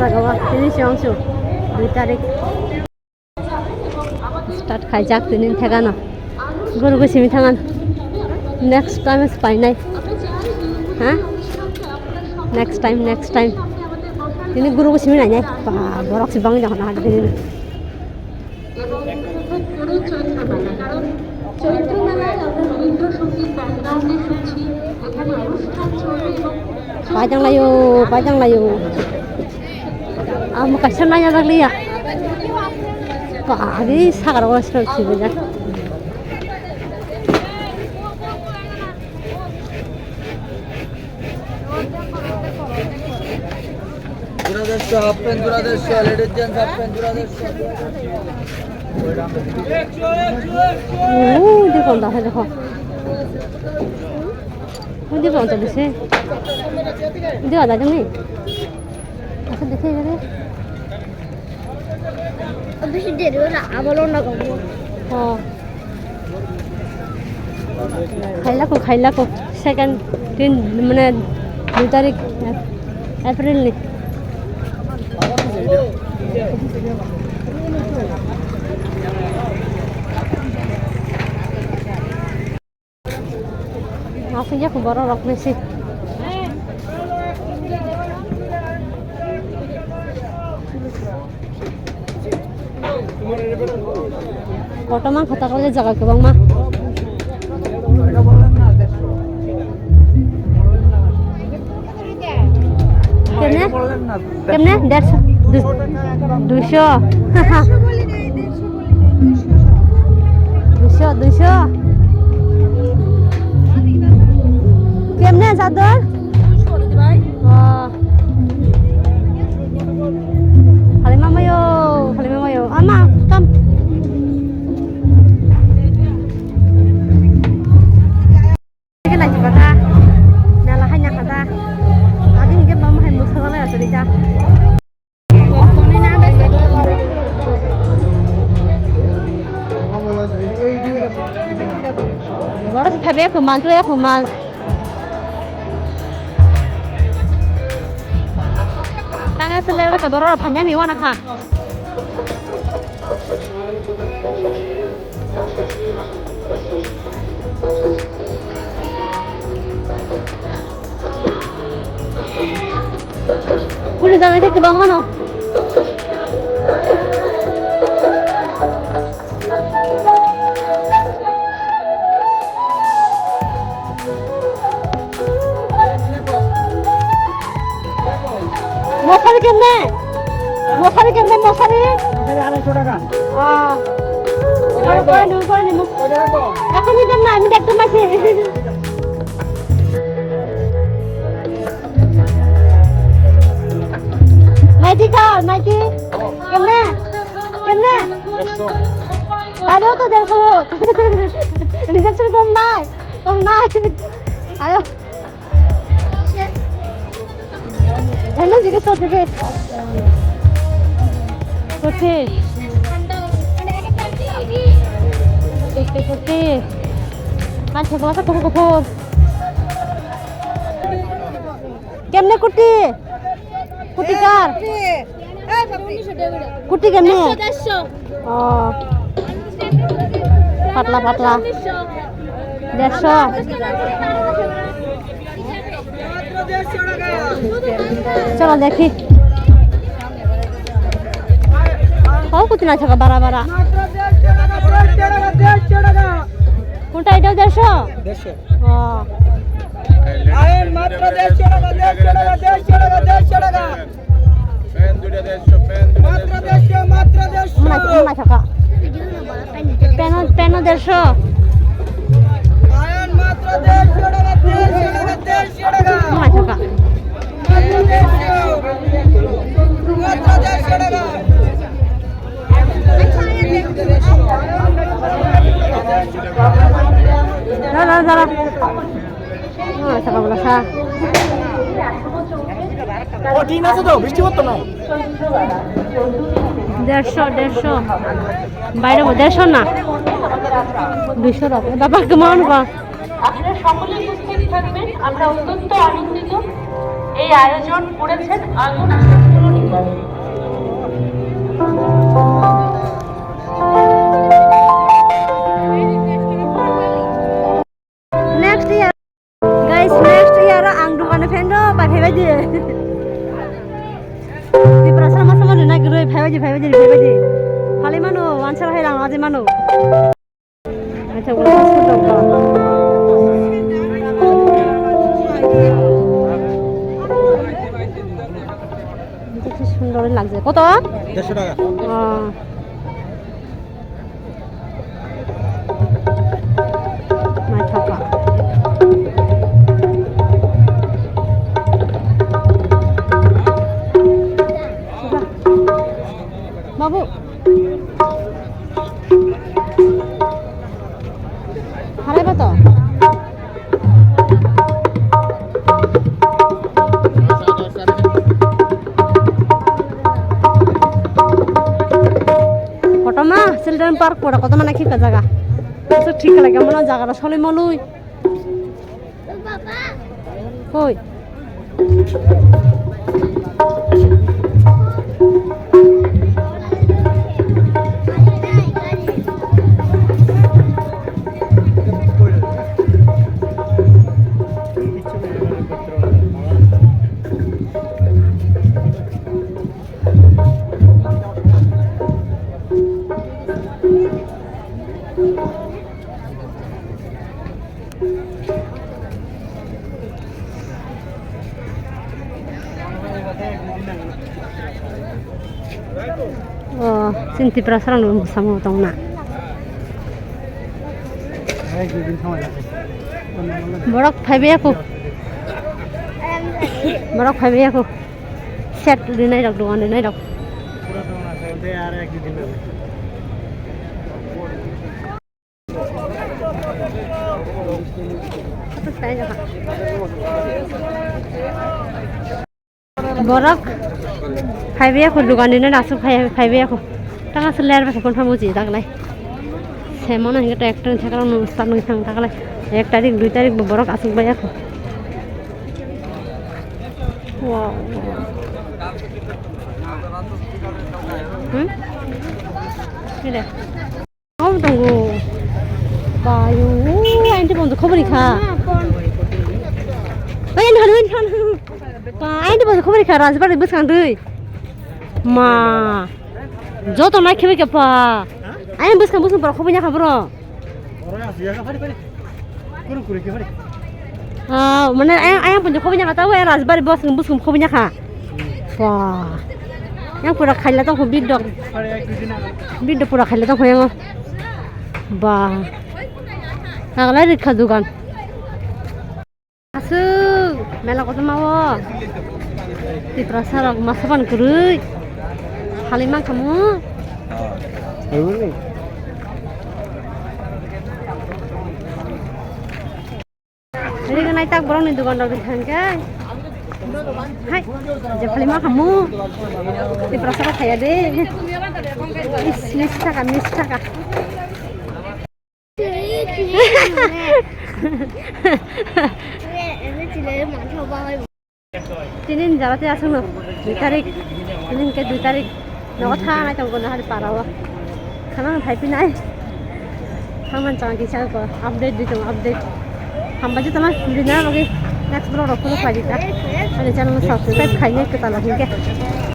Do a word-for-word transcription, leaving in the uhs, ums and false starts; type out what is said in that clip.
Tini chwng su dui tarik. Start khaijak tini thegano. Guru gusimi thangan. Next time is painai. Ha? Next time, next time. Tini guru gusimi nainai. Ba, borok si bang jahon hadi tini. Pajang layo, pajang layo. Amo kaisa naiya jak liya. Ba, agi sagar o siro sibijak. জোড়া দেড়শো, half pant জোড়া দেড়শো, ladies gents half pant জোড়া দেড়শো। Undi konda hai dekho. Undi konda bisi. Undi ada jani. Asa dekhe gare. Bisi deri ora abalo na gobo. Oh. Khailako, khailako. Second din, mane, dui tarik April ni. Aswk ya borok rok bisi. Kotorma khatar o le jaga kwbangma. Kemne? Kemne? Dersho? Dui-, duisho. Duisho, duisho. Kemne, Sador? Oh. Halima mayo, halima mayo. Ama, tam. Kena jibata. Nala hanya kata. Adi hingke mama hai musa wala ya cerita. Boros khabe kuman, tuya kuman. Tanga selera ka doro phanya ni wana kha. Kuli dame te kebang mano. Mosari kemne? Mosari kemne mosari? Mosari আড়াইশো টাকা। Ah. Koi, koi, koi, koi, koi. এখন নিতাম না, আমি দেখতাম আছে। Naiti ka, naiti. Kemne? Kemne? Tado to dekho. Rejection kom nai. Kom nai. Ayo. Hello, jigis kor dibe. Kurti. Kurti, kurti. Manse bwsa kuphur kuphur. Kemne kurti? Kurti kar? Kurti kemne? Dersho, dersho. Oh. Patla, patla. Dersho. Cholo, dekhi. Oh, kutna chaka bara bara. Kunta eta dersho? Dersho. Oh. Ion মাত্র দেড়শো টাকা, দেড়শো টাকা, দেড়শো টাকা, দেড়শো টাকা। প্যান্ট দুইটা দেড়শো, প্যান্ট দুইটা মাত্র দেড়শো। দেড়শো, মাত্র দেড়শো। Mana, mana saka. Peno, peno dersho. Ion মাত্র দেড়শো টাকা, দেড়শো টাকা, দেড়শো টাকা। Mana saka. মাত্র দেড়শো। মাত্র দেড়শো টাকা। দাঁড়া, দাঁড়া। হ্যাঁ, সকালবেলা চা। ও, ঠিক আছে তো, বৃষ্টি পড়তো না। দেড়শো, দেড়শো। বাইরে বল, দেড়শো না। দুইশো রাখো। বাবা, কেমন বা? আপনারা সকলে উপস্থিত থাকবেন, আমরা অত্যন্ত আনন্দিত। এই আয়োজন করেছেন আগুন আন্দোলন Next year, guys, next year ang dukan fan do pai phaibai di. Tiprasa sama sama rina gurui phaibai di, phaibai di, phaibai di. Phali mano, wansal hai rang aje mano. Acha, wala sudok ba. Itu sih sundor lagi. Koto? দেড়শো টাকা। Oh. Naithok kha. Babu. Harai ba to? Kotorma children park pura kotorma naikhe ka jaga. So thik khlai ka mano jaga rok soloi moloi. Hoi. O, chini Tiprasa rok no bwskango tongna. Borok phaibai ya kho. Borok phaibai ya kho. Set rinai rok, dogan rinai rok. Borok phaibai ya kho, dogan rinai rok aswk phai, phaibai ya kho. Tang aswk ler bai khe kon phamu ji daglai. Semano hinkhe tractor ni sakao nung start nung thang daglai. Ek tarik, dui tarik bo borok aswk bai ya kho. Wow. Hmm? Ini deh. Om tunggu. Bayu, aunty bonjo khobor kha. Oi, aunty, aunty, aunty. Ba, aunty bonjo khobor kha, Rajbari bwskang dui. Ma. Joto nai khebe khe pa. Aunty bwskang, bwskang borok khobor ya kha bro. Ah, mane ayang, ayang punjo khoboi nyakha tabo, ayang Rajbari bwskang, bwskang khoboi nyakha. Wah. Yang pura khaila tongkho bidok. Bidok pura khaila tongkho yang. Bah. Taglai rikha dugan. Aswk mela kotorma o. Tiprasa rok masa ban kwrwi. Halai mankha mo. Rigo nai tak borok ni dogan rok ri thang khe. Hai, je phali ma khamu. Tiprasa rok khaya de. Is, mis thaka, mis thaka. Tini ni jara te aswk no dui tarik, tini hwnkhe dui tarik nogo thanai tongo no hari para o. Khana phai phinai. Thangman chang kisa ko update di tongo update. Hambai jotono video nai bagwi next vlog rok phuru phai di ta. Ani channel no subscribe khainai kwtal rok hinkhe.